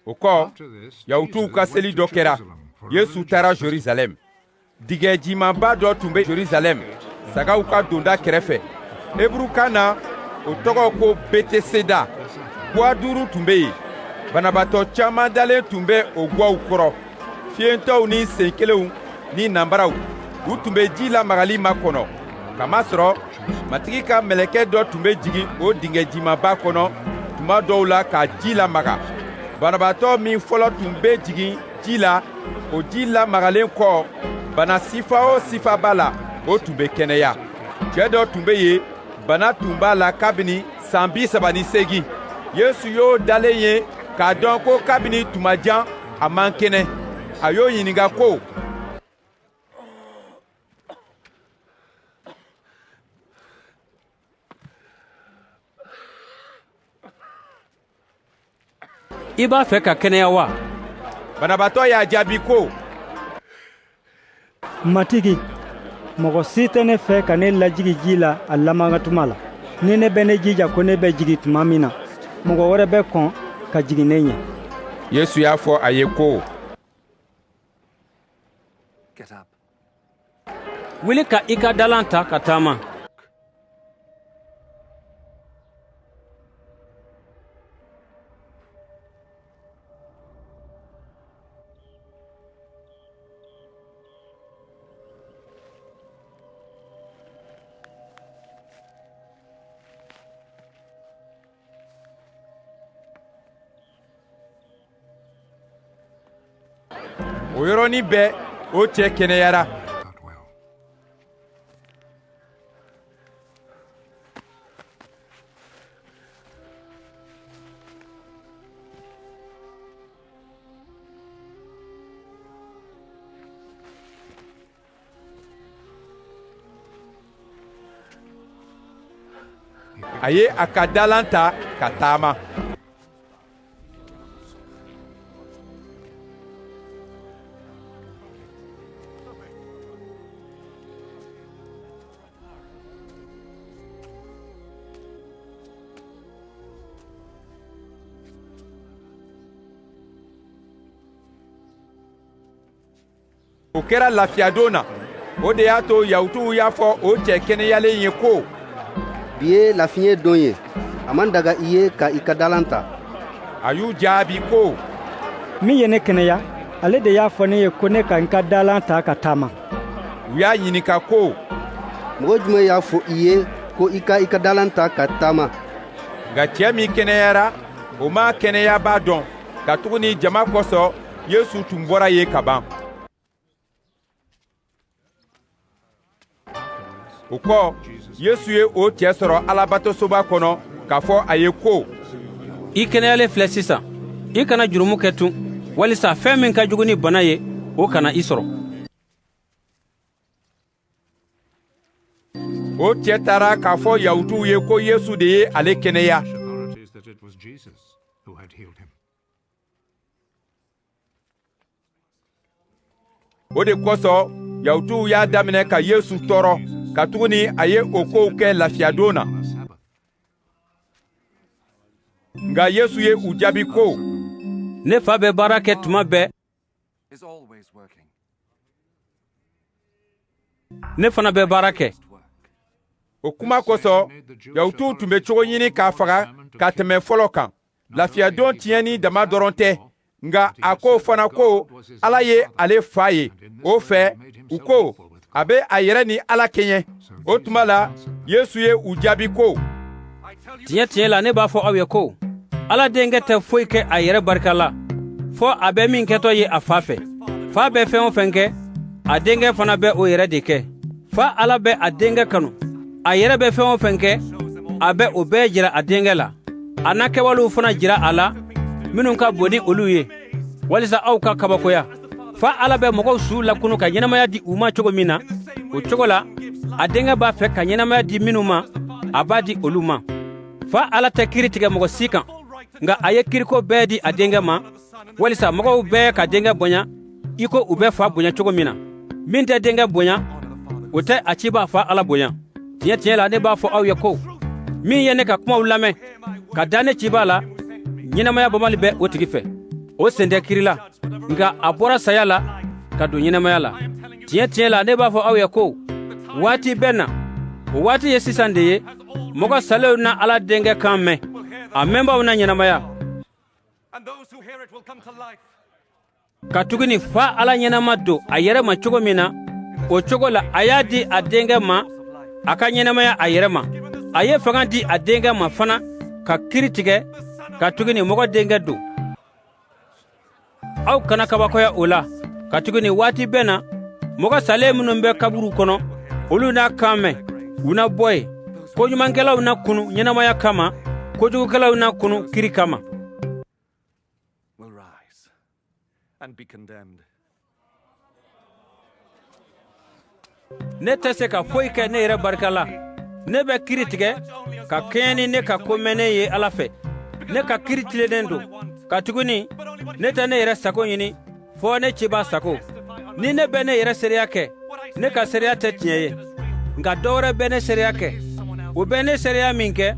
O kɔ, Yahutuw ka seli dɔ kɛra. Yesu taara Jerusalɛm. Dingɛ jimanba dɔ tun bɛ Jerusalɛm, sagaw ka donda kɛrɛfɛ. Heburukan na, o tɔgɔ ko Beteseda. Gwa 5 tun bɛ yen. Banabaatɔ caman dalen tun bɛ o gwaw kɔrɔ. Fiyentɔw ni senkelenw ni nanbaraw, u tun bɛ ji lamagali makɔnɔ. Kamasɔrɔ Matigi ka mɛlɛkɛ dɔ tun bɛ jigin o dingɛ jimanba kɔnɔ tuma dɔw la ka ji lamaga. Banabaatɔ min fɔlɔ tun bɛ jigin ji la, o ji lamagalen kɔ, bana sifa o sifa b'a la, o tun bɛ kɛnɛya. Cɛ dɔ tun bɛ yen, bana tun b'a la kabini san 38. Yesu y'o dalen ye k'a dɔn ko kabini tuma jan a man kɛnɛ. A y'o ɲininka ko: I b'a fɛ ka kɛnɛya wa? Banabaatɔ y'a jaabi ko: Matigi, mɔgɔ si tɛ ne fɛ ka ne lajigi ji la a lamagatuma la. Ni ne bɛ ne jija ko ne bɛ jigin tuma min na, mɔgɔ wɛrɛ bɛ kɔn ka jigin ne ɲɛ. Yesu y'a fɔ a ye ko: Wuli ka i ka dalan ta ka taama. O yɔrɔnin bɛɛ, o cɛ kɛnɛyara. A ye a ka dalan ta ka taama. O kɛra lafiyadon na. O de y'a to Yahutuw y'a fɔ o cɛ kɛnɛyalen ye ko: Bi ye lafiɲɛ don ye, a man daga i ye ka i ka dalan ta. A y'u jaabi ko: Min ye ne kɛnɛya, ale de y'a fɔ ne ye ko ne ka n ka dalan ta ka taama. U y'a ɲininka ko: Mɔgɔ jumɛn y'a fɔ i ye ko i ka i ka dalan ta ka taama? Nka cɛ min kɛnɛyara, o ma kɛnɛyabaa dɔn, katuguni jama kosɔn Yesu tun bɔra yen ka ban. O kɔ, Yesu ye o cɛ sɔrɔ Alabatosoba kɔnɔ k'a fɔ a ye ko: I kɛnɛyalen filɛ sisan, i kana jurumu kɛ tun, walisa fɛn min ka jugu ni bana ye, o kana i sɔrɔ. O cɛ taara k'a fɔ Yahutuw ye ko Yesu de ye ale kɛnɛya. O de kosɔn Yahutuw y'a daminɛ ka Yesu tɔɔrɔ, katuguni a ye o kow kɛ lafiyadon na. Nka Yesu ye u jaabi ko: Ne fa bɛ baara kɛ tuma bɛɛ, ne fana bɛ baara kɛ. O kuma kosɔn, Yahutuw tun bɛ cogo ɲini k'a faga ka tɛmɛ fɔlɔ kan. Lafiyadon tiɲɛni dama dɔrɔn tɛ, nka a ko fana ko Ala ye ale fa ye. O fɛ, u ko a bɛ a yɛrɛ ni Ala kɛɲɛ. O tuma la, Yesu ye u jaabi ko: Tiɲɛ tiɲɛ la, ne b'a fɔ aw ye ko Ala denkɛ tɛ foyi kɛ a yɛrɛ barika la, fɔ a bɛ min kɛtɔ ye a fa fɛ. Fa bɛ fɛn o fɛn kɛ, a denkɛ fana bɛ o yɛrɛ de kɛ. Fa Ala bɛ a denkɛ kanu, a yɛrɛ bɛ fɛn o fɛn kɛ, a bɛ o bɛɛ jira a denkɛ la. A na kɛwalew fana jira a la, minnu ka bon ni olu ye, walisa aw ka kabakoya. Fa Ala bɛ mɔgɔw su lakunu ka ɲɛnamaya di u ma cogo min na, o cogo la, a denkɛ b'a fɛ ka ɲɛnamaya di minnu ma, a b'a di olu ma. Fa Ala tɛ kiiri tigɛ mɔgɔ si kan, nka a ye kiiriko bɛɛ di a denkɛ ma, walisa mɔgɔw bɛɛ ka denkɛ bonya i ko u bɛ fa bonya cogo min na. Min tɛ denkɛ bonya, o tɛ a cibaa fa Ala bonya. Tiɲɛ tiɲɛ la, ne b'a fɔ aw ye ko min ye ne ka kumaw lamɛn ka da ne cibaa la, ɲɛnamaya banbali bɛ o tigi fɛ. o sen tɛ kiri la, nka a bɔra saya la ka don ɲɛnamaya la. Tiɲɛ tiɲɛ la, ne b'a fɔ aw ye ko waati bɛ na, o waati ye sisan de ye, mɔgɔ salenw na Ala Denkɛ kan mɛn, a mɛnbaaw na ɲɛnamaya. Katuguni Fa Ala ɲɛnama don a yɛrɛ ma cogo min na, o cogo la a y'a di a denkɛ ma a ka ɲɛnamaya a yɛrɛ ma. A ye fanga di a denkɛ ma fana ka kiri tigɛ, katuguni mɔgɔ denkɛ don. Aw kana kabakoya o la, katuguni waati bɛ na, mɔgɔ salen minnu bɛ kaburu kɔnɔ, olu n'a kan mɛn, u na bɔ yen. Koɲumankɛlaw na kunu ɲɛnamaya kama, kojugukɛlaw na kunu kiri kama. Ne tɛ se ka foyi kɛ ne yɛrɛ barika la. Ne bɛ kiri tigɛ ka kɛɲɛ ni ne ka ko mɛnnen ye Ala fɛ. Ne ka kiri tilennen don, katuguni ne tɛ ne yɛrɛ sago ɲini, fɔ ne cibaa sago. Ni ne bɛ ne yɛrɛ seereya kɛ, ne ka seereya tɛ tiɲɛ ye. Nka dɔ wɛrɛ bɛ ne seereya kɛ. O bɛ ne seereya min kɛ,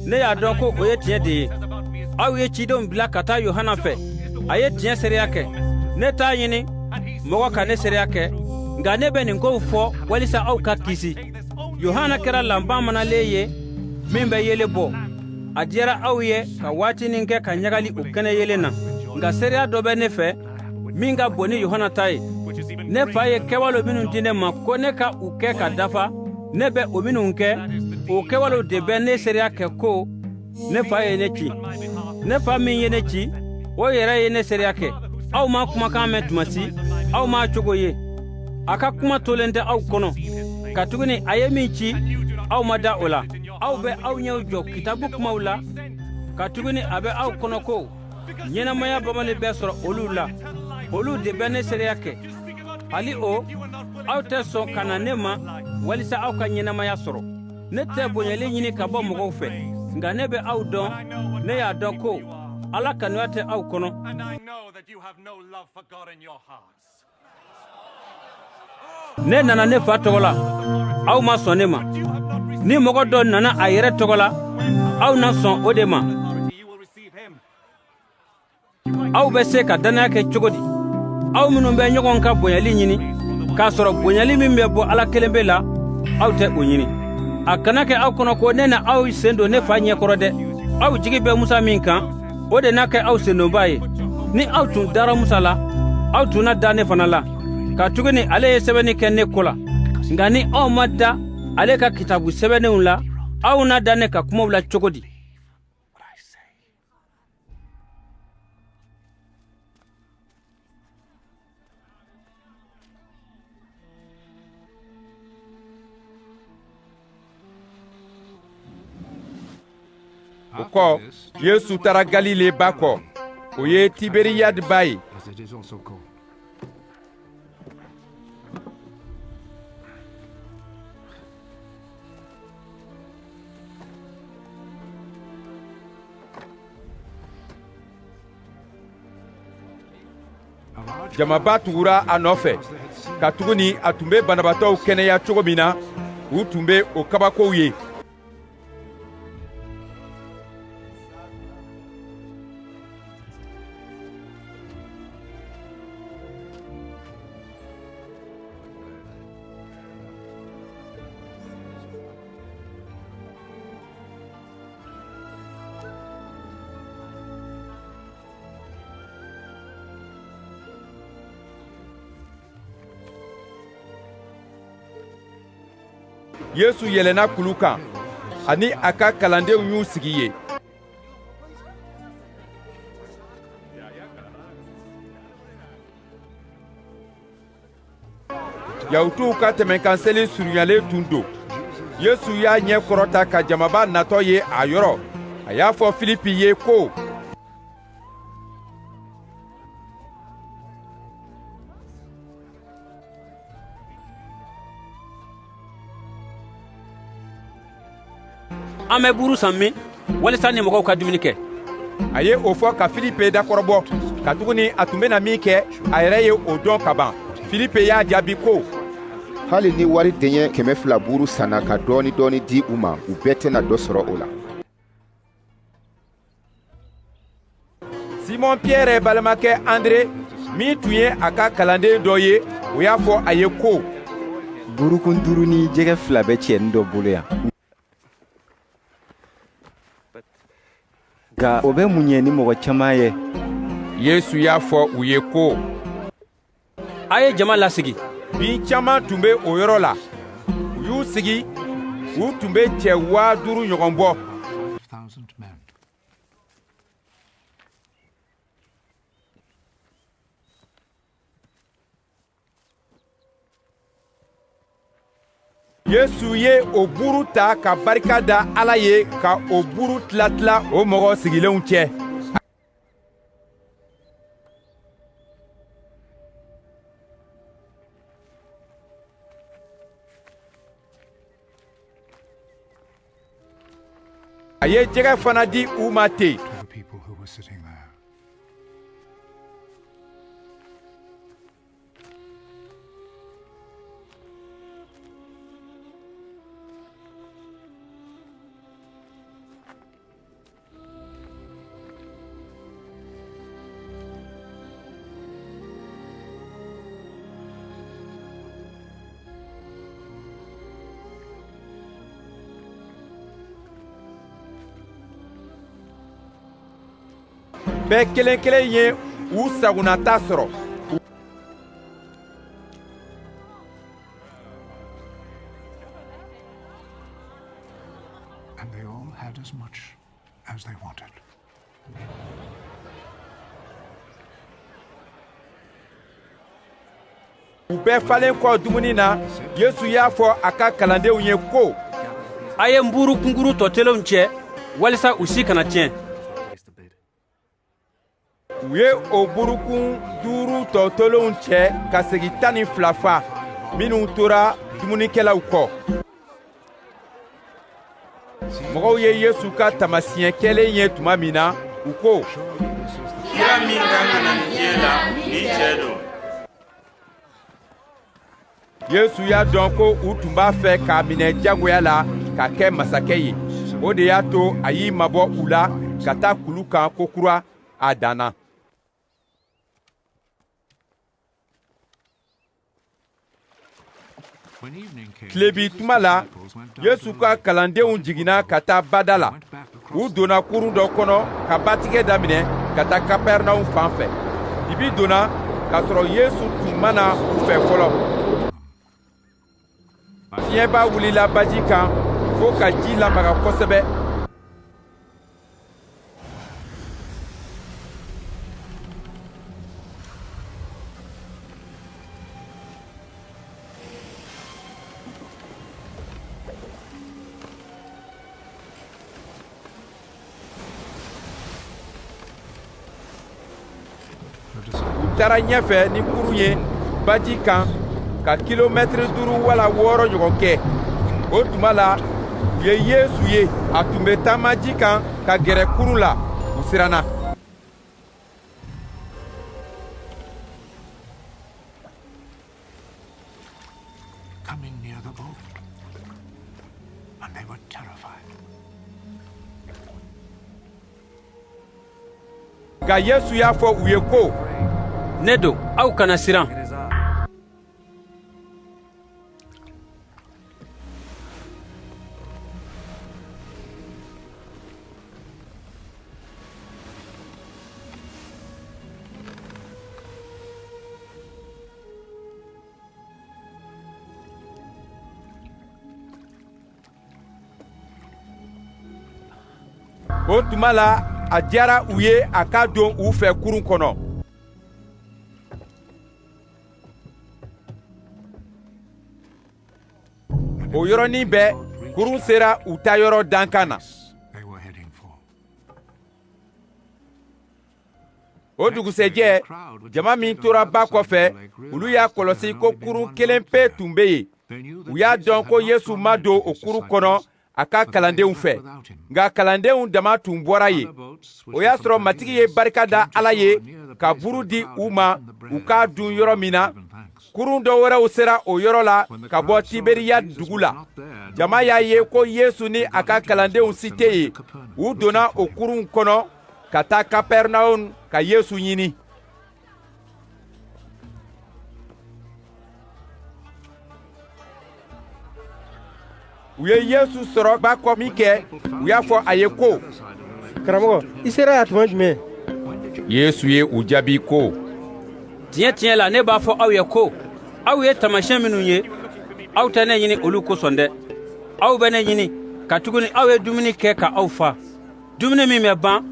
ne y'a dɔn ko o ye tiɲɛ de ye. Aw ye cidenw bila ka taa Yohana fɛ, a ye tiɲɛ seereya kɛ. Ne t'a ɲini mɔgɔ ka ne seereya kɛ, nka ne bɛ nin kow fɔ walisa aw ka kisi. Yohana kɛra lanpan manalen ye min bɛ yeelen bɔ. A diyara aw ye ka waatinin kɛ ka ɲagali o kɛnɛ yeelen na. Nka seereya dɔ bɛ ne fɛ min ka bon ni Yohana ta ye. Ne fa ye kɛwalew minnu di ne ma ko ne ka u kɛ ka dafa, ne bɛ o minnu kɛ, o kɛwalew de bɛ ne seereya kɛ ko ne fa ye ne ci. Ne fa min ye ne ci, o yɛrɛ ye ne seereya kɛ. Aw ma kumakan mɛn tuma si, aw m'a cogo ye. A ka kuma tolen tɛ aw kɔnɔ, katuguni a ye min ci, aw ma da o la. Aw bɛ aw ɲɛw jɔ kitabu kumaw la, katuguni a bɛ aw kɔnɔ ko ɲɛnamaya banbali bɛ sɔrɔ olu la. Olu de bɛ ne seereya kɛ. Hali o, aw tɛ sɔn ka na ne ma walisa aw ka ɲɛnamaya sɔrɔ. Ne tɛ bonyali ɲini ka bɔ mɔgɔw fɛ, nka ne bɛ aw dɔn, ne y'a dɔn ko Ala kanuya tɛ aw kɔnɔ. Ne nana ne fa tɔgɔ la, aw ma sɔn ne ma. Ni mɔgɔ dɔ nana a yɛrɛ tɔgɔ la, aw na sɔn o de ma. Aw bɛ se ka dannaya kɛ cogo di? Aw minnu bɛ ɲɔgɔn ka bonyali ɲini, k'a sɔrɔ bonyali min bɛ bɔ Ala kelen pe la, aw tɛ o ɲini. A kana kɛ aw kɔnɔ ko ne na aw sen don ne fa ɲɛkɔrɔ dɛ. Aw jigi bɛ Musa min kan, o de n'a kɛ aw sendonbaa ye. Ni aw tun dara Musa la, aw tun na da ne fana la, katuguni ale ye sɛbɛnni kɛ ne ko la. Nka ni aw ma da ale ka kitabu sɛbɛnnenw la, aw na da ne ka kumaw la cogo di? O kɔ, Yesu taara Galile ba kɔ, o ye Tiberiyadi ba ye. Jamaba tugura a nɔfɛ, katuguni a tun bɛ banabaatɔw kɛnɛya cogo min na, u tun bɛ o kabakow ye. Yesu yɛlɛnna kulu kan, ani a ka kalandenw y'u sigi yen. Yahutuw ka tɛmɛnkan seli surunyalen tun don. Yesu y'a ɲɛ kɔrɔta ka jamaba natɔ ye a yɔrɔ. A y'a fɔ Filipi ye ko: An bɛ buru san min walisa ni mɔgɔw ka dumuni kɛ? A ye o fɔ ka Filipe dakɔrɔbɔ, katuguni a tun bɛna min kɛ, a yɛrɛ ye o dɔn ka ban. Filipe y'a jaabi ko: Hali ni wari deniye 200 buru sanna ka dɔɔni dɔɔni di u ma, u bɛɛ tɛna dɔ sɔrɔ o la. Simɔn Pierre balimakɛ Andre, min tun ye a ka kalanden dɔ ye, o y'a fɔ a ye ko: Burukun 5 ni jɛgɛ 2 bɛ cɛnin dɔ bolo yan. Nka o bɛ mun ɲɛ ni mɔgɔ caman ye? Yesu y'a fɔ u ye ko: A ye jama lasigi. Bin caman tun bɛ o yɔrɔ la. U y'u sigi, u tun bɛ cɛ 5000 ɲɔgɔn bɔ. Yesu ye o buru ta ka barika da Ala ye ka o buru tilatila o mɔgɔ sigilenw cɛ. A ye jɛgɛ fana di u ma ten. Bɛɛ kelen kelen ye u sagonata sɔrɔ. U bɛɛ falen kɔ dumuni na, Yesu y'a fɔ a ka kalandenw ye ko: A ye nburu kunkuru tɔ telenw cɛ walisa u si kana tiɲɛ. U ye o burukun 5 tɔ tolenw cɛ ka segin 12 fa, minnu tora dumunikɛlaw kɔ. Mɔgɔw ye Yesu ka taamasiyɛn kɛlen ye tuma min na, u ko: Kira min ka kan ka na nin diɲɛ la, nin cɛ don. Yesu y'a dɔn ko u tun b'a fɛ k'a minɛ jagoya la ka kɛ masakɛ ye. O de y'a to a y'i mabɔ u la ka taa kulu kan kokura a dan na. Tilebi tuma la, Yesu ka kalandenw jiginna ka taa bada la. U donna kurun dɔ kɔnɔ ka batigɛ daminɛ ka taa Kapɛrɛnawum fan fɛ. Dibi donna k'a sɔrɔ Yesu tun ma na u fɛ fɔlɔ. Fiɲɛba wulila baji kan fo ka ji lamaga kosɛbɛ. U taara ɲɛfɛ ni kurun ye baji kan ka kilomɛtiri 5 wala 6 ɲɔgɔn kɛ. O tuma la, u ye Yesu ye, a tun bɛ taama ji kan ka gɛrɛ kurun la. U siranna. Nka Yesu y'a fɔ u ye ko: Ne don, aw kana siran. O tuma la, a diyara u ye a ka don u fɛ kurun kɔnɔ. O yɔrɔnin bɛɛ, kurun sera u taayɔrɔ dankan na. O dugusɛjɛ, jama min tora ba kɔfɛ, olu y'a kɔlɔsi ko kurun kelen pe tun bɛ yen. U y'a dɔn ko Yesu ma don o kurun kɔnɔ a ka kalandenw fɛ, nka kalandenw dama tun bɔra yen. O y'a sɔrɔ Matigi ye barika da Ala ye ka buru di u ma u k'a dun yɔrɔ min na. Kurun dɔ wɛrɛw sera o yɔrɔ la ka bɔ Tiberiya dugu la. Jama y'a ye ko Yesu ni a ka kalandenw si tɛ yen. U donna o kurunw kɔnɔ ka taa Kapɛrnaum ka Yesu ɲini. U ye Yesu sɔrɔ ba kɔ min kɛ, u y'a fɔ a ye ko: Karamɔgɔ, i sera yan tuma jumɛn? Yesu ye u jaabi ko: Tiɲɛ tiɲɛ la, ne b'a fɔ aw ye ko, aw ye taamasiyɛn minnu ye, aw tɛ ne ɲini olu kosɔn dɛ. Aw bɛ ne ɲini, katuguni aw ye dumuni kɛ ka aw fa. Dumuni min bɛ ban,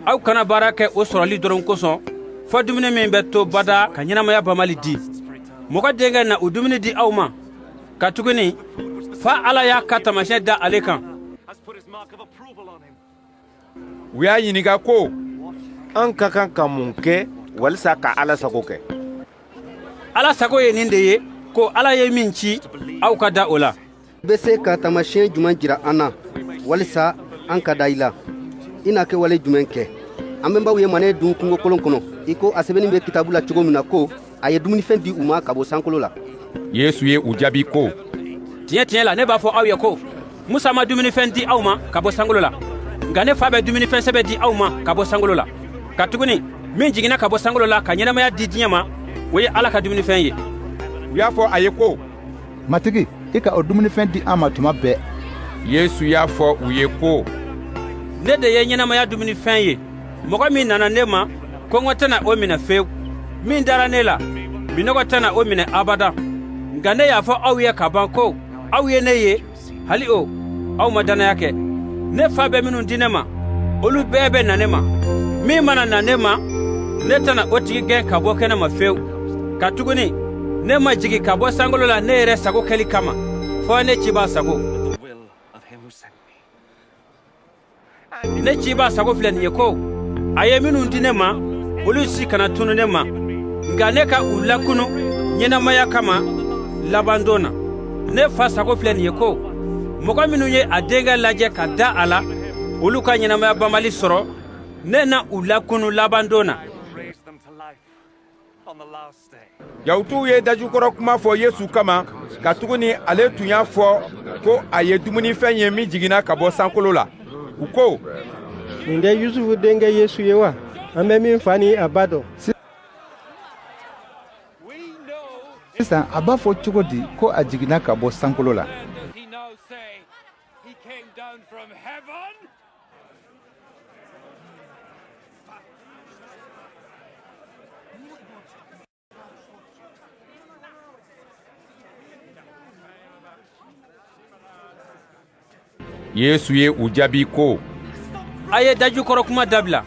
aw kana baara kɛ o sɔrɔli dɔrɔn kosɔn, fɔ dumuni min bɛ to bada ka ɲɛnamaya banbali di. Mɔgɔ Denkɛ na o dumuni di aw ma, katuguni Fa Ala y'a ka taamasiyɛn da ale kan. U y'a ɲininka ko: An ka kan ka mun kɛ walisa ka Ala sago kɛ? Ala sago ye nin de ye, ko Ala ye min ci, aw ka da o la. I bɛ se ka taamasiyɛn jumɛn jira an na, walisa an ka da i la? I na kɛwale jumɛn kɛ? An bɛnbaw ye manɛ dun kungokolon kɔnɔ, i ko a sɛbɛnnin bɛ kitabu la cogo min na ko, a ye dumunifɛn di u ma ka bɔ sankolo la. Yesu ye u jaabi ko: Tiɲɛ tiɲɛ la, ne b'a fɔ aw ye ko, Musa ma dumunifɛn di aw ma ka bɔ sankolo la, nka ne Fa bɛ dumunifɛn sɛbɛ di aw ma ka bɔ sankolo la. Katuguni min jiginna ka bɔ sankolo la ka ɲɛnamaya di diɲɛ ma, o ye Ala ka dumunifɛn ye. U y'a fɔ a ye ko: Matigi, i ka o dumunifɛn di an ma tuma bɛɛ. Yesu y'a fɔ u ye ko: Ne de ye ɲɛnamaya dumunifɛn ye. Mɔgɔ min nana ne ma, kɔngɔ tɛna o minɛ fewu. Min dara ne la, minnɔgɔ tɛna o minɛ abada. Nka ne y'a fɔ aw ye ka ban ko, aw ye ne ye, hali o, aw ma dannaya kɛ. Ne Fa bɛ minnu di ne ma, olu bɛɛ bɛ na ne ma. Min mana na ne ma, ne tɛna o tigi gɛn ka bɔ kɛnɛ ma fewu. Katuguni ne ma jigin ka bɔ sankolo la ne yɛrɛ sago kɛli kama, fɔ ne cibaa sago. Ne cibaa sago filɛ nin ye ko, a ye minnu di ne ma, olu si kana tunu ne ma, nka ne ka u lakunu ɲɛnamaya kama laban don na. Ne Fa sago filɛ nin ye ko, mɔgɔ minnu ye a Denkɛ lajɛ ka da a la, olu ka ɲɛnamaya banbali sɔrɔ, ne na u lakunu laban don na. Yahutuw ye dajukɔrɔ kuma fɔ Yesu kama, katuguni ale tun y'a fɔ ko a ye dumunifɛn ye min jiginna ka bɔ sankolo la. U ko: Nin tɛ Yusufu denkɛ Yesu ye wa? An bɛ min fa ni a ba dɔn. Sisan a b'a fɔ cogo di ko a jiginna ka bɔ sankolo la? Yesu ye u jaabi ko: A ye dajukɔrɔ kuma dabila.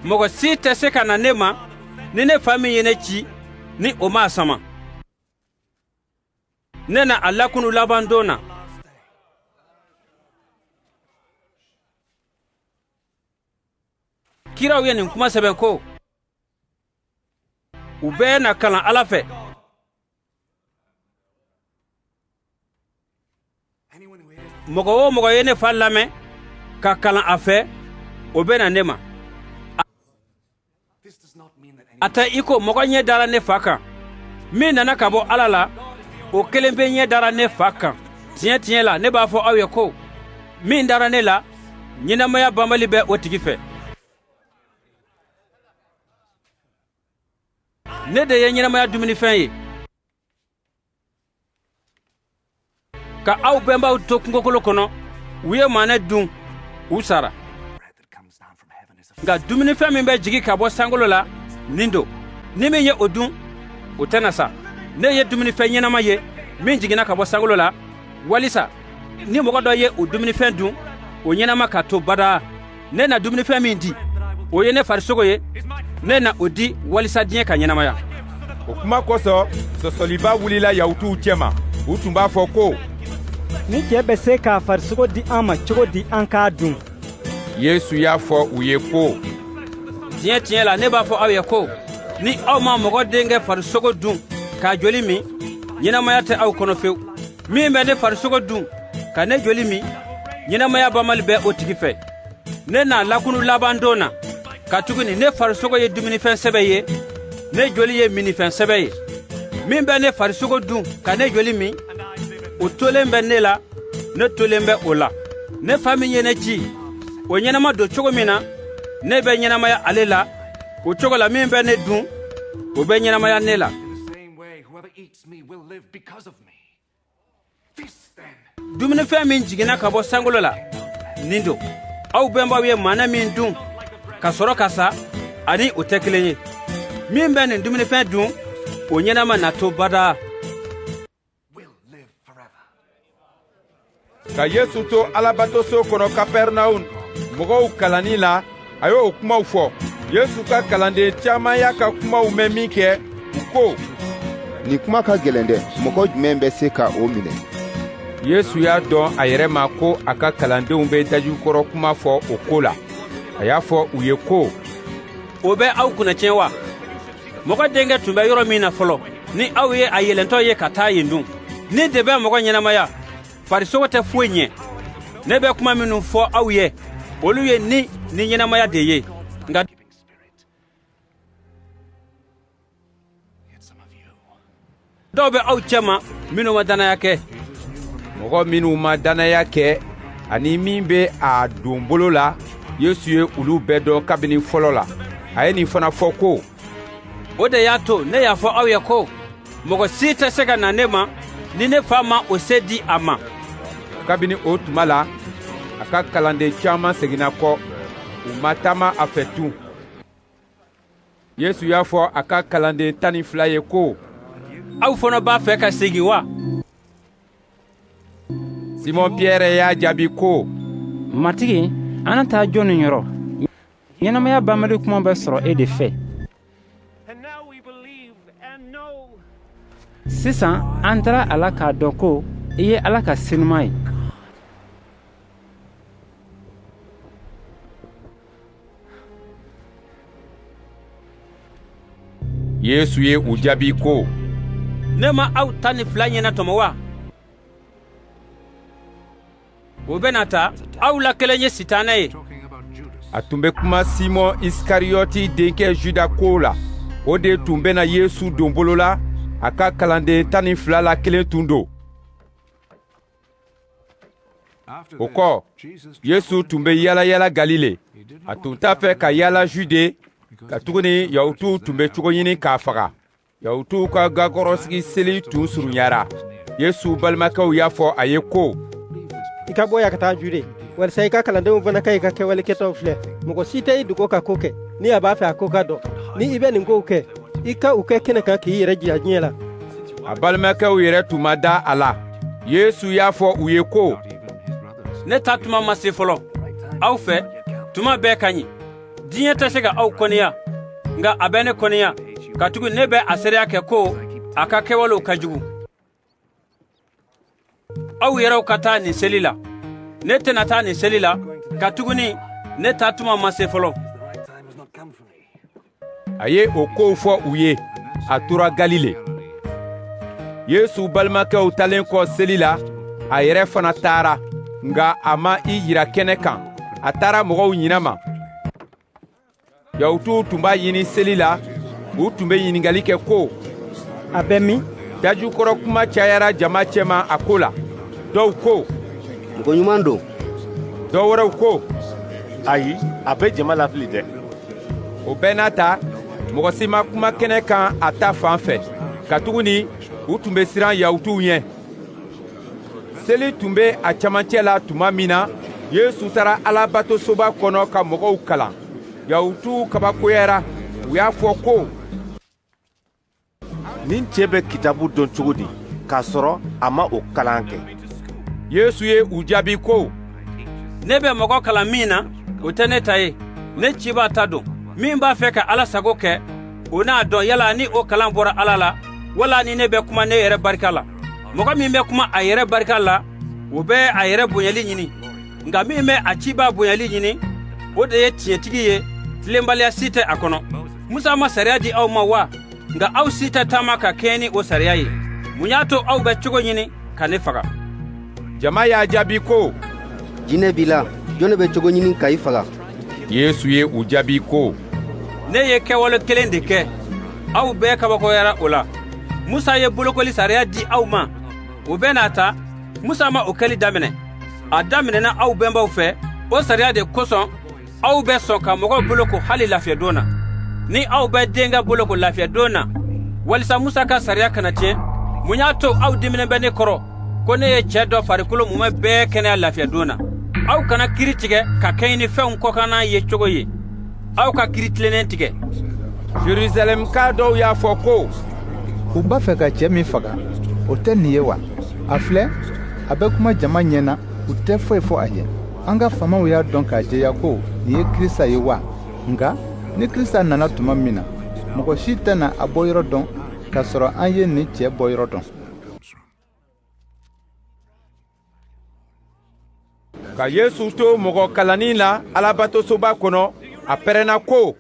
Mɔgɔ si tɛ se ka na ne ma ni ne Fa min ye ne ci, ni o m'a sama. Ne na a lakunu laban don na. Kiraw ye nin kuma sɛbɛn ko, u bɛɛ na kalan Ala fɛ. Mɔgɔ o mɔgɔ ye ne Fa lamɛn ka kalan a fɛ, o bɛ na ne ma. A tɛ i ko mɔgɔ ɲɛ dara ne Fa kan. Min nana ka bɔ Ala la, o kelen bɛ ɲɛ dara ne Fa kan. Tiɲɛ tiɲɛ la, ne b'a fɔ aw ye ko, min dara ne la, ɲɛnamaya banbali bɛ o tigi fɛ. Ne de ye ɲɛnamaya dumunifɛn ye. Ka aw bɛnbaw to kungokolo kɔnɔ, u ye manɛ dun, u sara. Nka dumunifɛn min bɛ jigin ka bɔ sankolo la, nin don. Ni min ye o dun, o tɛna sa. Ne ye dumunifɛn ɲɛnama ye min jiginna ka bɔ sankolo la, walisa ni mɔgɔ dɔ ye o dumunifɛn dun, o ɲɛnama ka to badaa. Ne na dumunifɛn min di, o ye ne farisogo ye, ne na o di walisa diɲɛ ka ɲɛnamaya. O kuma kosɔn, sɔsɔliba wulila Yahutuw cɛma. U tun b'a fɔ ko: Ni cɛ bɛ se k'a farisogo di an ma cogo di an k'a dun? Yesu y'a fɔ u ye ko: Tiɲɛ tiɲɛ la, ne b'a fɔ aw ye ko, ni aw ma mɔgɔ denkɛ farisogo dun k'a joli min, ɲɛnamaya tɛ aw kɔnɔ fewu. Min bɛ ne farisogo dun ka ne joli min, ɲɛnamaya banbali bɛ o tigi fɛ. Ne na lakunu laban don na, katuguni ne farisogo ye dumunifɛn sɛbɛ ye, ne joli ye minnifɛn sɛbɛ ye. Min bɛ ne farisogo dun ka ne joli min, o tolen bɛ ne la, ne tolen bɛ o la. Ne Fa min ye ne ci, o ɲɛnama don cogo min na, ne bɛ ɲɛnamaya ale la. O cogo la min bɛ ne dun, o bɛ ɲɛnamaya ne la. Dumunifɛn min jiginna ka bɔ sankolo la, nin don. Aw bɛnbaw ye mana min dun ka sɔrɔ ka sa, ani o tɛ kelen ye. Min bɛ nin dumunifɛn dun, o ɲɛnama na to badaa. Ka Yesu to Alabatoso kɔnɔ Kapɛrɛnawun, mɔgɔw kalanni la, a y'o kumaw fɔ. Yesu ka kalanden caman y'a ka kumaw mɛn min kɛ, u ko: Nin kuma ka gɛlɛn dɛ, mɔgɔ jumɛn bɛ se ka o minɛ? Yesu y'a dɔn a yɛrɛ ma ko a ka kalandenw bɛ dajukɔrɔ kuma fɔ o ko la. A y'a fɔ u ye ko: O bɛ aw kunnatiɲɛ wa? Mɔgɔ denkɛ tun bɛ yɔrɔ min na fɔlɔ, ni aw ye a yɛlɛntɔ ye ka taa yen dun, ni de bɛ mɔgɔ ɲɛnamaya, farisogo tɛ foyi ɲɛ. Ne bɛ kuma minnu fɔ aw ye, olu ye ni ɲɛnamaya de ye. Nka dɔw bɛ aw cɛma minnu ma dannaya kɛ. Mɔgɔ minnu ma dannaya kɛ ani min bɛ a don bolo la, Yesu ye olu bɛɛ dɔn kabini fɔlɔ la. A ye nin fana fɔ ko: O de y'a to ne y'a fɔ aw ye ko mɔgɔ si tɛ se ka na ne ma ni ne Fa ma o se di a ma. Kabini o tuma la, a ka kalanden caman seginna kɔ, u ma taama a fɛ tun. Yesu y'a fɔ a ka kalanden 12 ye ko: Aw fana b'a fɛ ka segin wa? Simɔn Pierre y'a jaabi ko: Matigi, an na taa jɔni yɔrɔ? Ɲɛnamaya banbali kuma bɛ sɔrɔ e de fɛ. Sisan an taara a la k'a dɔn ko i ye Ala ka senuma ye. Yesu ye u jaabi ko: Ne ma aw 12 ɲɛnatɔmɔ wa? O bɛna ta aw la kelen ye sitanɛ ye. A tun bɛ kuma Simɔn Isikariyɔti denkɛ Juda ko la. O de tun bɛna Yesu don bolo la, a ka kalanden 12 la kelen tun don. O kɔ, Yesu tun bɛ yaala Galile. A tun t'a fɛ ka yaala Jude, katuguni Yahutuw tun bɛ cogo ɲini k'a faga. Yahutuw ka gakɔrɔsigi seli tun surunyara. Yesu balimakɛw y'a fɔ a ye ko: I ka bɔ yan ka taa Jude, walisa i ka kalandenw fana ka i ka kɛwale kɛtaw filɛ. Mɔgɔ si tɛ i dogo ka ko kɛ, ni a b'a fɛ a ko ka dɔn. Ni i bɛ nin kow kɛ, i ka u kɛ kɛnɛ kan k'i yɛrɛ jira diɲɛ la. A balimakɛw yɛrɛ tun ma da a la. Yesu y'a fɔ u ye ko: Ne ta tuma ma se fɔlɔ. Aw fɛ, tuma bɛɛ ka ɲi. Diɲɛ tɛ se ka aw kɔniya, nka a bɛ ne kɔniya, katuguni ne bɛ a seereya kɛ ko a ka kɛwalew ka jugu. Aw yɛrɛw ka taa nin seli la. Ne tɛna taa nin seli la, katuguni ne ta tuma ma se fɔlɔ. A ye o kow fɔ u ye, a tora Galile. Yesu balimakɛw talen kɔ seli la, a yɛrɛ fana taara, nka a ma i jira kɛnɛ kan. A taara mɔgɔw ɲinama. Yahutuw tun b'a ɲini seli la, u tun bɛ ɲininkali kɛ ko: A bɛ min? Dajukɔrɔ kuma cayara jama cɛma a ko la. Dɔw ko: Mɔgɔ ɲuman don. Dɔw wɛrɛw ko: Ayi, a bɛ jama lafili dɛ. O bɛɛ n'a ta, mɔgɔ si ma kuma kɛnɛ kan a ta fan fɛ, katuguni u tun bɛ siran Yahutuw ɲɛ. Seli tun bɛ a cɛmancɛ la tuma min na, Yesu taara Alabatosoba kɔnɔ ka mɔgɔw kalan. Yahutuw kabakoyara, u y'a fɔ ko: Nin cɛ bɛ kitabu dɔn cogo di, k'a sɔrɔ a ma o kalan kɛ? Yesu ye u jaabi ko: Ne bɛ mɔgɔ kalan min na, o tɛ ne ta ye. Ne cibaa ta don. Min b'a fɛ ka Ala sago kɛ, o n'a dɔn yala ni o kalan bɔra Ala la, wala ni ne bɛ kuma ne yɛrɛ barika la. Mɔgɔ min bɛ kuma a yɛrɛ barika la, o bɛ a yɛrɛ bonyali ɲini. Nka min bɛ a cibaa bonyali ɲini, o de ye tiɲɛtigi ye, tilenbaliya si tɛ a kɔnɔ. Musa ma sariya di aw ma wa? Nka aw si tɛ taama ka kɛɲɛ ni o sariya ye. Mun y'a to aw bɛ cogo ɲini ka ne faga? Jama y'a jaabi ko: Jinɛ b'i la, jɔn bɛ cogo ɲini ka i faga? Yesu ye u jaabi ko: Ne ye kɛwale kelen de kɛ, aw bɛɛ kabakoyara o la. Musa ye bolokoli sariya di aw ma, o bɛɛ n'a ta, Musa ma o kɛli daminɛ. A daminɛna aw bɛnbaw fɛ. O sariya de kosɔn aw bɛ sɔn ka mɔgɔw boloko hali lafiyadon na. Ni aw bɛ denkɛ boloko lafiyadon na, walisa Musa ka sariya kana tiɲɛ, mun y'a to aw diminen bɛ ne kɔrɔ ko ne ye cɛ dɔ farikolo mumɛ bɛɛ kɛnɛya lafiyadon na? Aw kana kiri tigɛ ka kɛɲɛ ni fɛnw kɔkanna ye cogo ye. Aw ka kiri tilennen tigɛ. Jerusalɛmka dɔw y'a fɔ ko, u b'a fɛ ka cɛ min faga, o tɛ nin ye wa? A filɛ, a bɛ kuma jama ɲɛ na, u tɛ foyi fɔ a ye. An ka faamaw y'a dɔn k'a jɛya ko nin ye Krista ye wa? Nka ni Krista nana tuma min na, mɔgɔ si tɛna a bɔyɔrɔ dɔn, k'a sɔrɔ an ye nin cɛ bɔyɔrɔ dɔn. Ka Yesu to mɔgɔ kalanni la Alabatosoba kɔnɔ, a pɛrɛnna ko,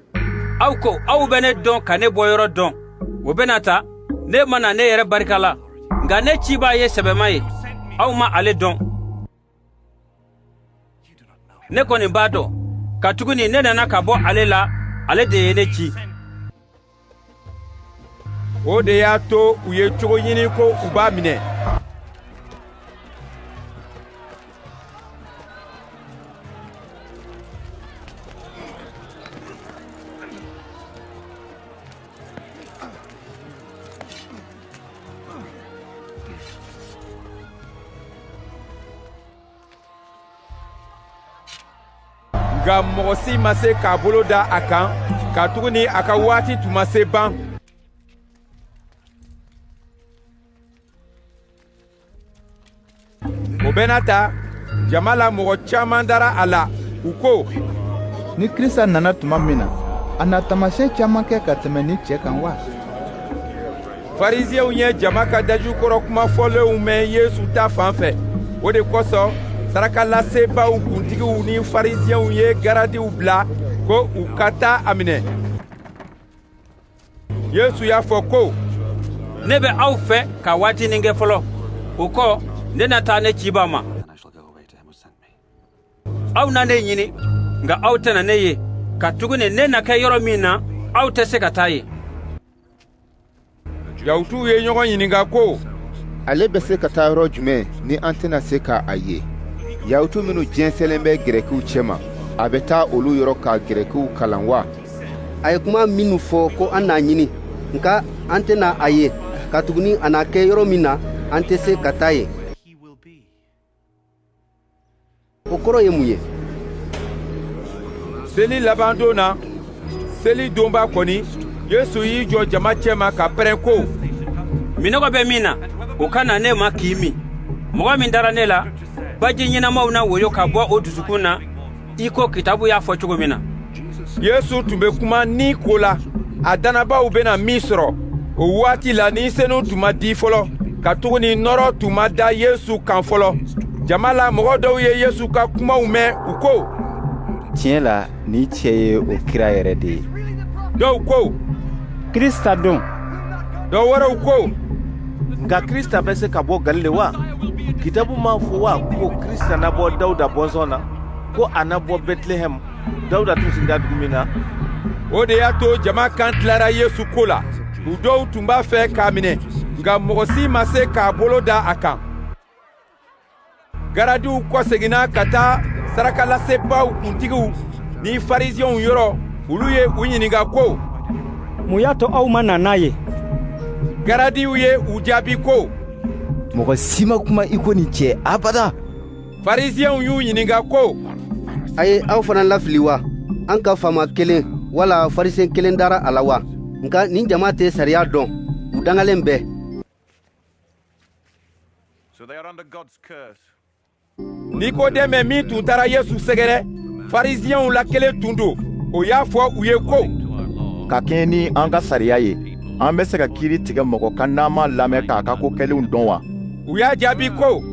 aw ko aw bɛ ne dɔn ka ne bɔyɔrɔ dɔn. O bɛna ta, ne ma na ne yɛrɛ barika la, nka ne cibaa ye sɛbɛma ye, aw ma ale dɔn. Ne kɔni b'a dɔn, katuguni ne nana ka bɔ ale la, ale de ye ne ci. O de y'a to u ye cogo ɲini ko u b'a minɛ. Nka mɔgɔ si ma se k'a bolo da a kan, katuguni a ka waati tun ma se ban. O bɛɛ n'a ta, jama la mɔgɔ caman dara a la. U ko, ni Krista nana tuma min na, a na taamasiyɛn caman kɛ ka tɛmɛ nin cɛ kan wa? Farisiɛnw ye jama ka dajukɔrɔ kuma fɔlenw mɛn Yesu ta fan fɛ. O de kosɔn sarakalasebaaw kuntigiw ni farisiɛnw ye garadiw bila ko u ka taa a minɛ. Yesu y'a fɔ ko, ne bɛ aw fɛ ka waatinin kɛ fɔlɔ. O kɔ, ne na taa ne cibaa ma. Aw na ne ɲini, nka aw tɛna ne ye, katuguni ne na kɛ yɔrɔ min na, aw tɛ se ka taa yen. Yahutuw ye ɲɔgɔn ɲininka ko, ale bɛ se ka taa yɔrɔ jumɛn ni an tɛna se ka a ye? Yahutu minnu jɛnsɛnlen bɛ Gɛrɛkiw cɛma, a bɛ taa olu yɔrɔ ka Gɛrɛkiw kalan wa? A ye kuma minnu fɔ ko an n'a ɲini, nka an tɛna a ye, katuguni a na kɛ yɔrɔ min na, an tɛ se ka taa yen. O kɔrɔ ye mun ye? Seli laban don na, seli donba kɔni, Yesu y'i jɔ jama cɛma ka pɛrɛn ko, minnɔgɔ bɛ min na, o ka na ne ma k'i min. Mɔgɔ min dara ne la, baji ɲɛnamaw na woyo ka bɔ o dusukun na, i ko kitabu y'a fɔ cogo min na. Yesu tun bɛ kuma ni ko la, a dannabaaw bɛna min sɔrɔ. O waati la ni senu tun ma di fɔlɔ, katuguni nɔɔrɔ tun ma da Yesu kan fɔlɔ. Jama la mɔgɔ dɔw ye Yesu ka kumaw mɛn, u ko, tiɲɛ la, nin cɛ ye o kira yɛrɛ de ye. Dɔw ko, Krista don. Dɔ wɛrɛw ko, nka Krista bɛ se ka bɔ Galile wa? Kitabu m'a fɔ wa ko Krista na bɔ Dawuda bɔnsɔn na, ko a na bɔ Bɛtilɛhɛm, Dawuda tun sigira dugu min na? O de y'a to jama kan tilara Yesu ko la. U dɔw tun b'a fɛ k'a minɛ, nka mɔgɔ si ma se k'a bolo da a kan. Garadiw kɔseginna ka taa sarakalasebaaw kuntigiw ni farisiɛnw yɔrɔ. Olu ye u ɲininka ko, mun y'a to aw ma na n'a ye? Garadiw ye u jaabi ko, mɔgɔ si ma kuma i ko nin cɛ abada. Farisiɛnw y'u ɲininka ko, a ye aw fana lafili wa? An ka faama kelen wala farisɛn kelen dara a la wa? Nka nin jama tɛ sariya dɔn, u dangalen bɛɛ. Nikodɛmɛ min tun taara Yesu sɛgɛrɛ, farisiɛnw la kelen tun don. O y'a fɔ u ye ko, ka kɛɲɛ ni an ka sariya ye, an bɛ se ka kiiri tigɛ mɔgɔ kan n'an m'a lamɛn k'a ka ko kɛlenw dɔn wa? U y'a jaabi ko,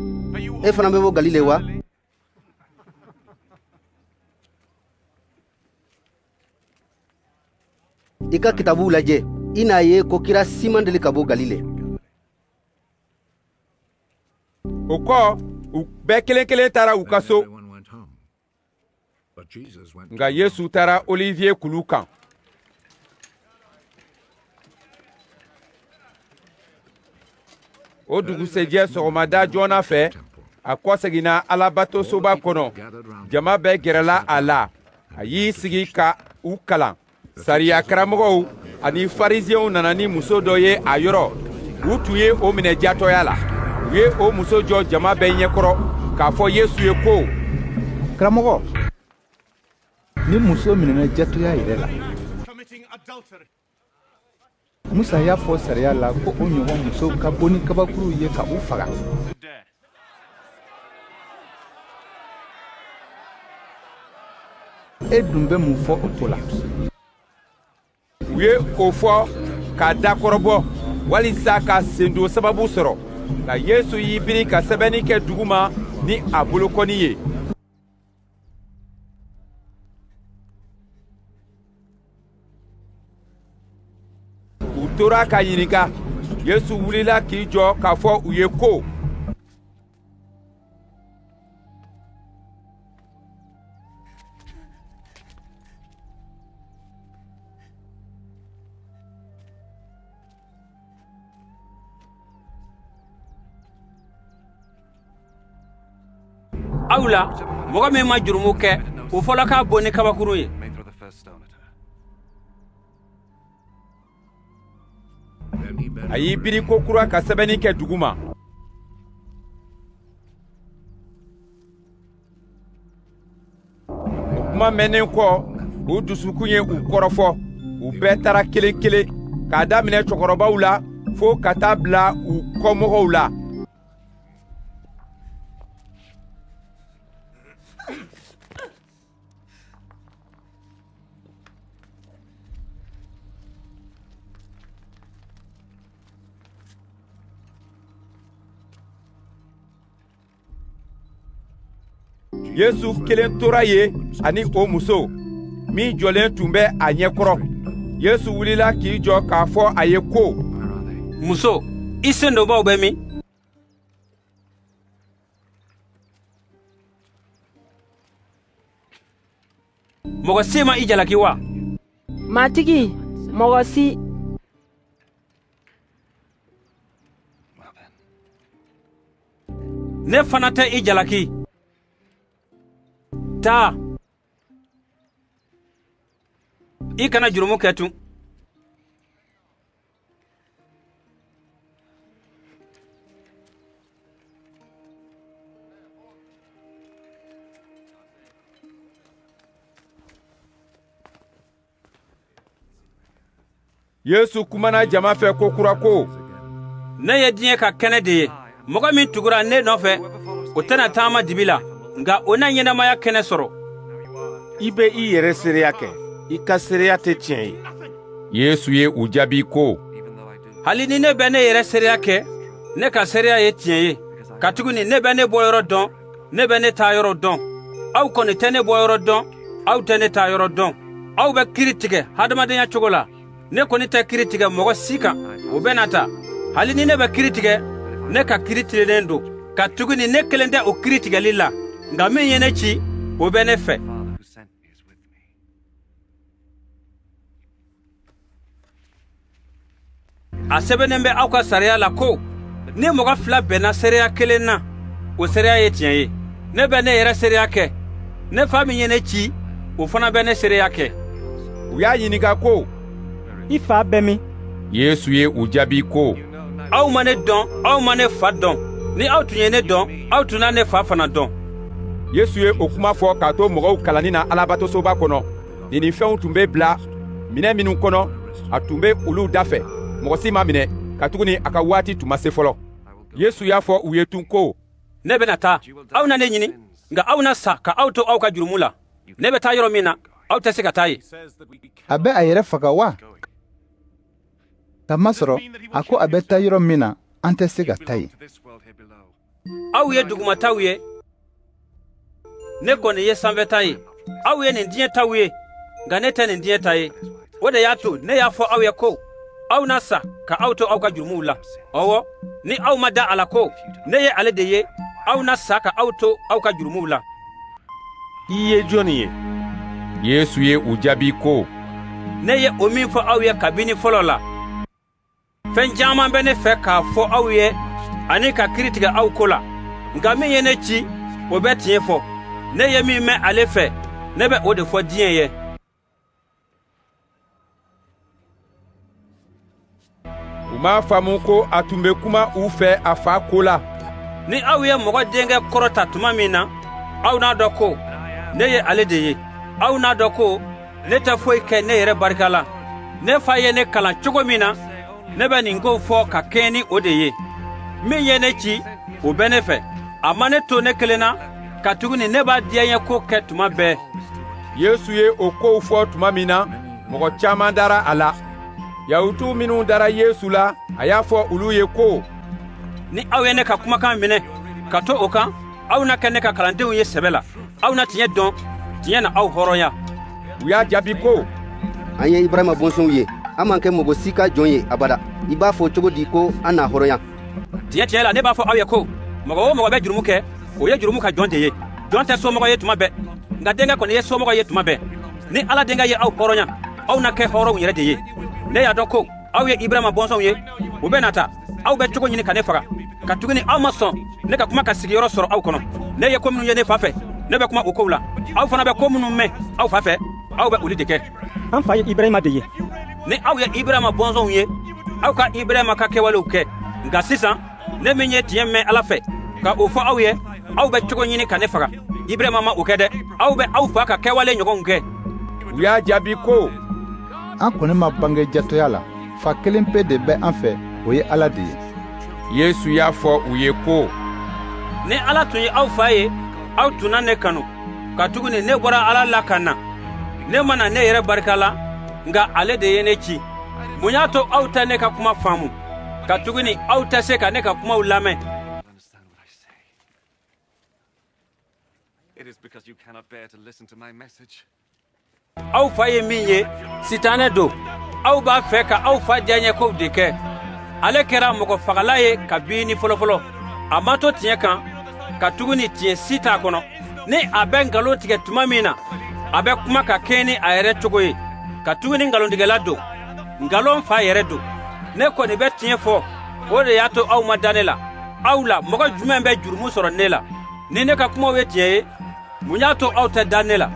e fana bɛ bɔ Galile wa? I ka kitabuw lajɛ, i n'a ye ko kira si man deli ka bɔ Galile. O kɔ, u bɛɛ kelen kelen taara u ka so. Nka Yesu taara Olivier kulu kan. O dugusɛjɛ sɔgɔmada joona fɛ, A kɔseginna Alabatosoba kɔnɔ. Jama bɛɛ gɛrɛla a la. A y'i sigi ka u kalan. Sariya karamɔgɔw ani Farisiɛnw nana ni muso dɔ ye a yɔrɔ. U tun ye o minɛ jatɔya la. U ye o muso jɔ jama bɛɛ ɲɛkɔrɔ k'a fɔ Yesu ye ko: Karamɔgɔ, ni muso minɛna jatɔya yɛrɛ la, Musa y'a fɔ sariya la ko o ɲɔgɔn musow ka bon ni kabakuruw ye ka u faga. E dun bɛ mun fɔ o ko la? U ye o fɔ k'a dakɔrɔbɔ walisa ka sendon sababu sɔrɔ. Nka Yesu y'i biri ka sɛbɛnni kɛ duguma ni a bolokɔni ye. U tora k'a ɲininka. Yesu wulila k'i jɔ k'a fɔ u ye ko: Aw la, mɔgɔ min ma jurumu kɛ, o fɔlɔ k'a bon ni kabakurun ye. A y'i biri ko kura ka sɛbɛnni kɛ duguma. O kuma mɛnnen kɔ, u dusukun ye u kɔrɔfɔ. U bɛɛ taara kelen kelen, k'a daminɛ cɛkɔrɔbaw la fo ka taa bila u kɔmɔgɔw la. Yesu kelen tora yen ani o muso min jɔlen tun bɛ a ɲɛkɔrɔ. Yesu wulila k'i jɔ k'a fɔ a ye ko: Muso, i sendonbaaw bɛ min? Mɔgɔ si ma i jalaki wa? Matigi, mɔgɔ si. Ne fana tɛ i jalaki. Taa, i kana jurumu kɛ tun. Yesu kumana jama fɛ ko kura ko: Ne ye diɲɛ ka kɛnɛ de ye. Mɔgɔ min tugura ne nɔfɛ, o tɛna taama dibi la, nka o na ɲɛnamaya kɛnɛ sɔrɔ. I bɛ i yɛrɛ seereya kɛ, i ka seereya tɛ tiɲɛ ye. Yesu ye u jaabi ko: Hali ni ne bɛ ne yɛrɛ seereya kɛ, ne ka seereya ye tiɲɛ ye, katuguni ne bɛ ne bɔyɔrɔ dɔn, ne bɛ ne taayɔrɔ dɔn. Aw kɔni tɛ ne bɔyɔrɔ dɔn, aw tɛ ne taayɔrɔ dɔn. Aw bɛ kiri tigɛ hadamadenya cogo la. Ne kɔni tɛ kiri tigɛ mɔgɔ si kan, o bɛ na ta. Hali ni ne bɛ kiri tigɛ, ne ka kiri tilennen don, katuguni ne kelen tɛ o kiri tigɛli la, nka min ye ne ci, o bɛ ne fɛ. A sɛbɛnnen bɛ aw ka sariya la ko ni mɔgɔ fila bɛnna seereya kelen na, o seereya ye tiɲɛ ye. Ne bɛ ne yɛrɛ seereya kɛ, ne fa min ye ne ci, o fana bɛ ne seereya kɛ. U y'a ɲininka ko: I fa bɛ min? Yesu ye u jaabi ko: Aw ma ne dɔn, aw ma ne fa dɔn. Ni aw tun ye ne dɔn, aw tun na ne fa fana dɔn. Yesu ye o kuma fɔ k'a to mɔgɔw kalanni na Alabatosoba kɔnɔ. Nin fɛnw tun bɛ bila minɛn minnu kɔnɔ, a tun bɛ olu dafɛ. Mɔgɔ si ma minɛ, katuguni a ka waati tun ma se fɔlɔ. Yesu y'a fɔ u ye tun ko: Ne bɛna taa, aw na ne ɲini, nka aw na sa ka aw to aw ka jurumu la. Ne bɛ taa yɔrɔ min na, aw tɛ se ka taa yen. A bɛ a yɛrɛ faga wa? Kamasɔrɔ a ko a bɛ taa yɔrɔ min na, an tɛ se ka taa yen. Aw ye dugumataw ye, ne kɔni ye sanfɛta ye. Aw ye nin diɲɛ taw ye, nka ne tɛ nin diɲɛ ta ye. O de y'a to ne y'a fɔ aw ye ko aw na sa ka aw to aw ka jurumuw la. Ɔwɔ, ni aw ma da a la ko ne ye ale de ye, aw na sa ka aw to aw ka jurumuw la. I ye jɔnni ye? Yesu ye u jaabi ko: Ne ye o min fɔ aw ye kabini fɔlɔ la. Fɛn caman bɛ ne fɛ k'a fɔ aw ye ani ka kiri tigɛ aw ko la. Nka min ye ne ci, o bɛ tiɲɛ fɔ. Ne ye min mɛn ale fɛ, ne bɛ o de fɔ diɲɛ ye. U m'a faamu ko a tun bɛ kuma u fɛ a fa ko la. Ni aw ye Mɔgɔ Denkɛ kɔrɔta tuma min na, aw n'a dɔn ko ne ye ale de ye. Aw n'a dɔn ko ne tɛ foyi kɛ ne yɛrɛ barika la. Ne fa ye ne kalan cogo min na, ne bɛ nin kow fɔ ka kɛɲɛ ni o de ye. Min ye ne ci, o bɛ ne fɛ. A ma ne to ne kelen na, katuguni ne b'a diyaɲɛ ko kɛ tuma bɛɛ. Yesu ye o kow fɔ tuma min na, mɔgɔ caman dara a la. Yahutu minnu dara Yesu la, a y'a fɔ olu ye ko: Ni aw ye ne ka kumakan minɛ ka to o kan, aw na kɛ ne ka kalandenw ye sɛbɛ la. Aw na tiɲɛ dɔn, tiɲɛ na aw hɔrɔnya. U y'a jaabi ko: An ye Ibrahima bɔnsɔnw ye, an man kɛ mɔgɔ si ka jɔn ye abada. I b'a fɔ cogo di ko an na hɔrɔnya? Tiɲɛ tiɲɛ la, ne b'a fɔ aw ye ko mɔgɔ o mɔgɔ bɛ jurumu kɛ, o ye jurumu ka jɔn de ye. Jɔn tɛ somɔgɔ ye tuma bɛɛ, nka denkɛ kɔni ye somɔgɔ ye tuma bɛɛ. Ni Ala denkɛ ye aw hɔrɔnya, aw na kɛ hɔrɔnw yɛrɛ de ye. Ne y'a dɔn ko aw ye Ibrahima bɔnsɔnw ye, o bɛ na ta. Aw bɛ cogo ɲini ka ne faga, katuguni aw ma sɔn ne ka kuma ka sigiyɔrɔ sɔrɔ aw kɔnɔ. Ne ye ko minnu ye ne fa fɛ, ne bɛ kuma o kow la. Aw fana bɛ ko minnu mɛn aw fa fɛ, aw bɛ olu de kɛ. An fa ye Ibrahima de ye. Ni aw ye Ibrahima bɔnsɔnw ye, aw ka Ibrahima ka kɛwalew kɛ. Nka sisan, ne min ye tiɲɛ mɛn Ala fɛ ka o fɔ aw ye, aw bɛ cogo ɲini ka ne faga. Ibrahima ma o kɛ dɛ. Aw bɛ aw fa ka kɛwale ɲɔgɔnw kɛ. U y'a jaabi ko: An kɔni ma bange jatɔya la. Fa kelen pe de bɛ an fɛ, o ye Ala de ye. Yesu y'a fɔ u ye ko: Ni Ala tun ye aw fa ye, aw tun na ne kanu, katuguni ne bɔra Ala la ka na. Ne ma na ne yɛrɛ barika la, nka ale de ye ne ci. Mun y'a to aw tɛ ne ka kuma faamu? Katuguni aw tɛ se ka ne ka kumaw lamɛn. Aw fa ye min ye, Sitanɛ don. Aw b'a fɛ ka aw fa diyaɲɛkow de kɛ. Ale kɛra mɔgɔ fagala ye kabini fɔlɔfɔlɔ. A ma to tiɲɛ kan, katuguni tiɲɛ si t'a kɔnɔ. Ni a bɛ nkalon tigɛ tuma min na, a bɛ kuma ka kɛɲɛ ni a yɛrɛ cogo ye, katuguni nkalontigɛla don. Nkalon fa yɛrɛ don. Ne kɔni bɛ tiɲɛ fɔ, o de y'a to aw ma da ne la. Aw la, mɔgɔ jumɛn bɛ jurumu sɔrɔ ne la? Ni ne ka kumaw ye tiɲɛ ye, mun y'a to aw tɛ da ne la?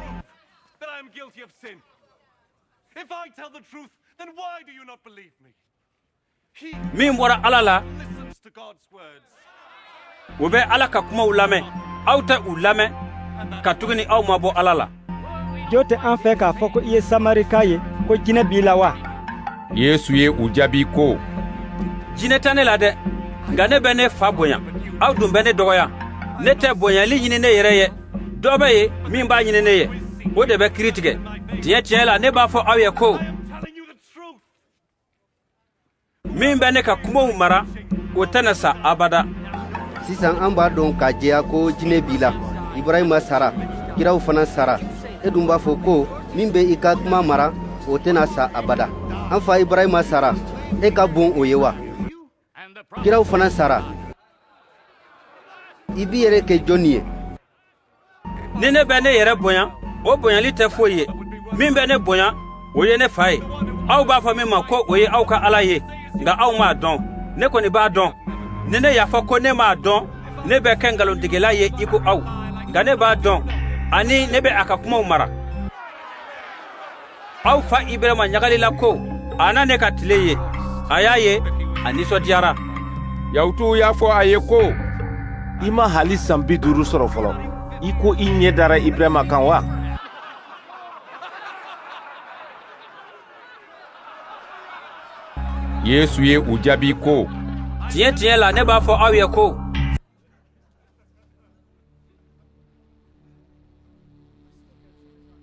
Min bɔra Ala la, o bɛ Ala ka kumaw lamɛn. Aw tɛ u lamɛn, katuguni aw ma bɔ Ala la. Jo tɛ an fɛ k'a fɔ ko i ye Samarika ye, ko jinɛ b'i la wa? Yesu ye u jaabi ko: Jinɛ tɛ ne la dɛ, nka ne bɛ ne fa bonya, aw dun bɛ ne dɔgɔya. Ne tɛ bonyali ɲini ne yɛrɛ ye, dɔ bɛ yen min b'a ɲini ne ye, o de bɛ kiiri tigɛ. Tiɲɛ tiɲɛ la, ne b'a fɔ aw ye ko min bɛ ne ka kumaw mara, o tɛna sa abada. Sisan an b'a dɔn k'a jɛya ko jinɛ b'i la. Ibrahima sara, kiraw fana sara. E dun b'a fɔ ko min bɛ i ka kuma mara, o tɛna sa abada. An fa Ibrahima sara, e ka bon o ye wa? Kiraw fana sara. I b'i yɛrɛ kɛ jɔnni ye? Ni ne bɛ ne yɛrɛ bonya, o bonyali tɛ foyi ye. Min bɛ ne bonya, o ye ne fa ye. Aw b'a fɔ min ma ko o ye aw ka Ala ye, nka aw m'a dɔn. Ne kɔni b'a dɔn. Ni ne y'a fɔ ko ne m'a dɔn, ne bɛ kɛ nkalontigɛla ye i ko aw. Nka ne b'a dɔn, ani ne bɛ a ka kumaw mara. Aw fa Ibrahima ɲagalila ko a na ne ka tile ye. A y'a ye, a nisɔndiyara. Yahutuw y'a fɔ a ye ko: I ma hali san 50 sɔrɔ fɔlɔ, i ko i ɲɛ dara Ibrahima kan wa? Yesu ye u jaabi ko: Tiɲɛ tiɲɛ la, ne b'a fɔ aw ye ko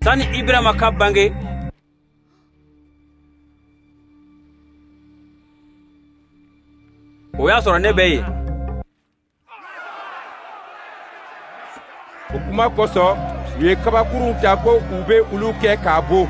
sani Ibrahima ka bange, o y'a sɔrɔ ne bɛ yen. O kuma kosɔn, u ye kabakurunw ta ko u bɛ olu kɛ k'a bon.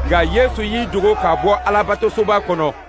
Nka Yesu y'i dogo ka bɔ Alabatosoba kɔnɔ.